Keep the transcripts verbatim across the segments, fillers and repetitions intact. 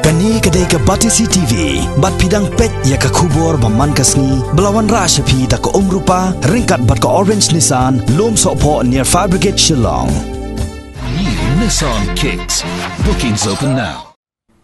Kane ka dei ka Batesi T V, bad phi dang peit ïa ka khubor ba man ka sngi, ba la wanrah sha phi da ka Umrupa, ryngkat bad ka Orange Nissan, Lum Sohphoh near Fire Brigade Shillong. New Nissan Kicks. Bookings open now.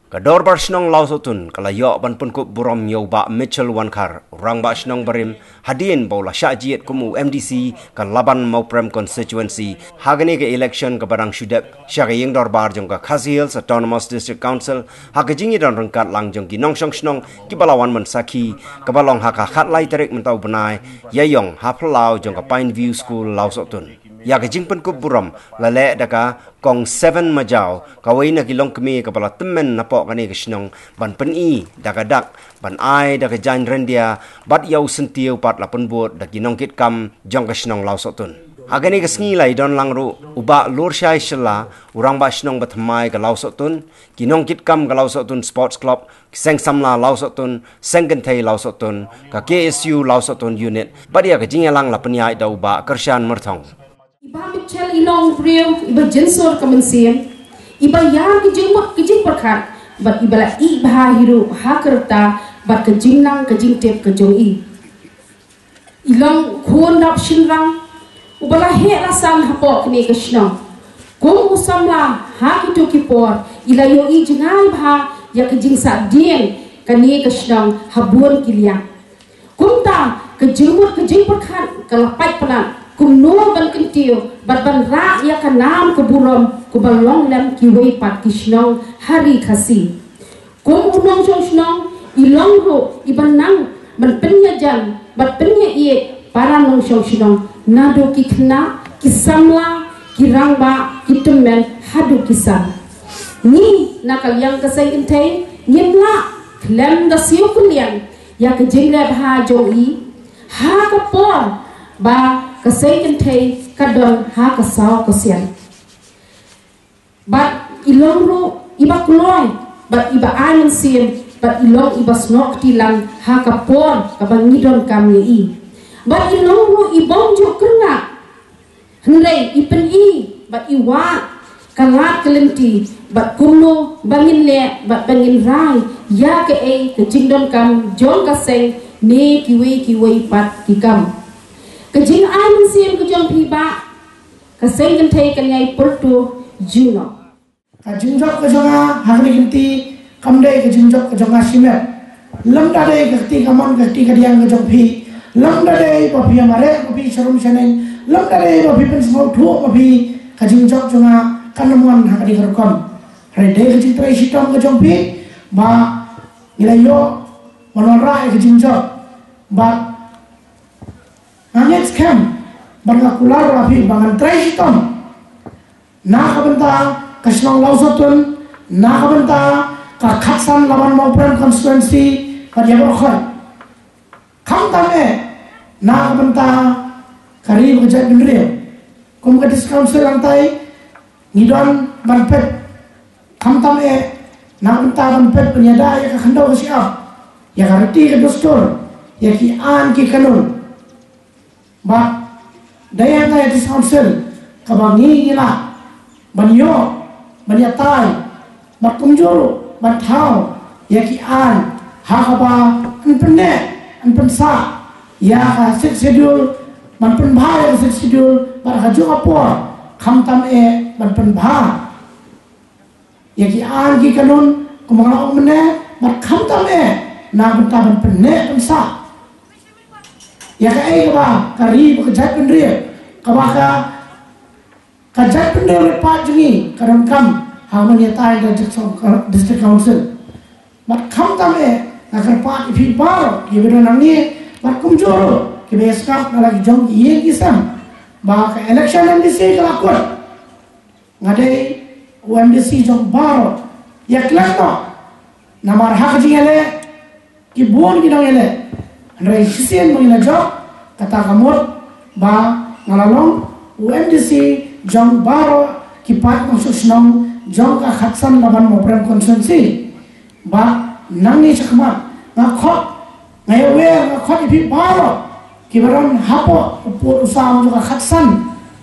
Ka Dorbar Shnong Lawsohtun ka la ïoh ban pynkup burom ïa u Bah Mitchell Wankhar, u Rangbah Shnong barim, hadien ba u la shah jied kum u M D C ka Laban Mawprem Constituency ha kane ka election kaba dang shu dep sha ka ïing dorbar jong ka Khasi Hills Autonomous District Council, ha ka jingïadon ryngkat lang jong ki nongshong shnong kiba la wan ban sakhi, kaba long ha ka khatlai tarik mynta u bnai, ïa ïong ha phyllaw jong ka Pine View School Lawsohtun. Ïa ka jingpynkup burom la leh da ka Kong Seven Majaw, kawei na ki longkmie kaba la tymmen napoh kane ka shnong, ban pyni da ka dak ban ai da ka jaiñ ryndia bad ïa u syntiew pat la pynbud da ki nongkitkam jong ka shnong Lawsohtun. Ha kane ka sngi la ïadon lang ruh u Bah Lurshai Shylla, u Rangbah Shnong ba thymmai ka Lawsohtun, ki nongkitkam ka Lawsohtun Sports Club, ki seng samla Lawsohtun, seng kynthei Lawsohtun, ka K S U Lawsohtun Unit, bad ïa ka jingïalang la pynïaid da u Bah Kyrshan Myrthong. I Bah Mitchell i long u briew iba jynsur ka mynsiem, iba ïar ka jingmut ka jingpyrkhat, bad iba la ïeit bha hi ruh ha ka rta bad ka jingnang ka jingtip ka jong i. I long u khun dap shynrang uba la heh la san hapoh kane ka shnong. Kum u samla ha kito ki por, i la ïohi jngai bha ïa ka jingsahdien kane ka shnong ha bun ki liang. Kumta ka jingmut ka jingpyrkhat ka la pait palat kumno ban kyntiew bad ban rah ïa ka nam ka burom kaba long lem kiwei pat ki shnong ha ri Khasi. Kum u nongshong shnong, i long ruh iba nang ban pynïajan bad pynïaieit para nongshong shnong, naduh ki khynnah, ki samla, ki rangbah, ki tymmen haduh ki san. Ngi na ka liang ka seng kynthei ngim lah khlem da siew kylliang ïa ka jingleh bha jong i ha ka por ba ka seng kynthei ka don ha ka saw ka sian. Bad i long ruh iba kloi, bad iba ai mynsiem, bad i long iba snoh kti lang ha ka por kaba ngi donkam ïa i. Bad i long ruh i bym ju kyrngah, hynrei i pyni bad i wad ka lad ka lynti bad kumno ba ngin leh bad ba ngin rai ïa kaei ka jingdonkam jong ka seng ne kiwei kiwei pat ki kam. Ka jingai mynsiem ka jong phi bah, ka seng kynthei Kynjai Pyrtuh Juno. Ka jingjop ka jong nga ha kane ka kti kam dei ka jingjop ka jong nga shimet. Lymda dei ka kti kamon ka kti kadiang ka jong phi, lymda dei ba phi ïa mareh ba phi sharum shaneng, lymda dei ba phi pynsngewthuh ba phi, ka jingjop jong nga kan ym wan ha kane ka rukom. Hynrei dei ka jingtrei shitom ka jong phi ba ngi la ïoh ban wanrah ïa ka jingjop. Bad nga ngeit skhem bad nga kular ïa phi ba ngan trei shitom na ka bynta ka shnong Lawsohtun, na ka bynta ka Khatsan Laban Mawprem constituency bad ïa baroh khoit. Khamtam eh na ka bynta ka ri bad ka jaitbynriew. Kum ka District Council hangtai ngi don ban peit, khamtam eh na ka bynta ban peit ban ïada ïa ka khyndew ka shyiap, ïa ka riti ka dustur, ïa ki aiñ ki kanun. Bad dei hangta ïa District Council kaba ngi ngi lah ban ïoh ban ïatai bad kumjuh ruh ban thaw ïa ki aiñ ha kaba yn pynneh yn pynsah ïa ka Sixth Schedule, ban pynbha ïa ka Sixth Schedule bad ha kajuh ka por khamtam eh ban pynbha ïa ki aiñ ki kanun kumba nga la ong mynne, bad khamtam eh na ka bynta ban pynneh pynsah ïa kaei kaba ka ri bad ka jaitbynriew, kaba ka, ka jaitbynriew rit paid jong ngi ka donkam ha kaba ngi ïatai da District, District Council. Bad khamtam eh nga kyrpad ïa phi baroh kiba don hangne bad kumjuh ruh kiba ïa sngap na la ki jong ki ïing ki sem ba ka election M D C ka la kut. Nga dei u M D C jong baroh. Ïa klet noh. Namar ha ka jingïaleh ki bun ki nongïaleh. Hynrei shisien ba ngi la jop, kata ka mut ba nga la long u M D C jong baroh ki paid nongshong shnong jong ka Khatsan Laban Mawprem constituency. Bad nangne shakhmat nga khot, nga ïawer, nga khot ïa phi baroh kiba don hapoh u pud u sam jong ka Khatsan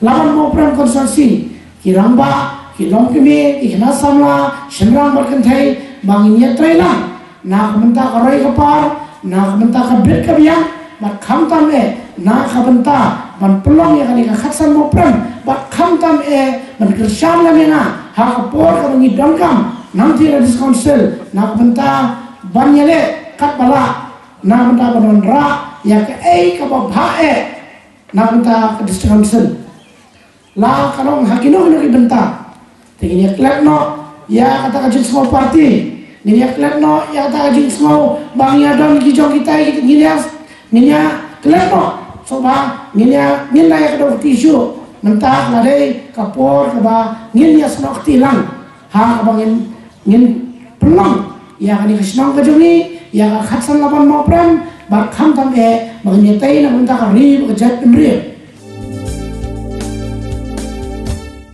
Laban Mawprem constituency, ki rangbah, longkmie, ki khynnah samla, shynrang bad kynthei, ba ngin ïatrei lang na ka bynta ka roi ka par, na ka bynta ka bit ka biang, bad khamtam eh na ka bynta ban pynlong ïa kane ka khatsan Mawprem, bad khamtam eh ban kyrshan lem ïa nga ha ka por kaba ngi donkam nangta na District Council, na ka bynta ban ïaleh katba lah, na ka bynta ban wanrah ïa kaei kaba bha eh na ka bynta ka District Council. La ka long ha kino kino ki bynta, te ngin ïa klet noh ïa kata ka jingsngew party, ngin ïa klet noh ïa kata ka jingsngew ba ngin ïa don ki jong kitai, ngin ïa, ngin ïa klet noh. So ba ngin ïa, ngin la ïa kdew kti shuh. Mynta la dei ka por kaba ngin ïa snoh kti lang ha kaba ngin, ngin pynlong ïa kane ka shnong ka jong ngi, ïa ka khatsan Laban Mawprem, bad khamtam eh ba ngin ïatrei na ka bynta ka ri bad ka jaitbynriew.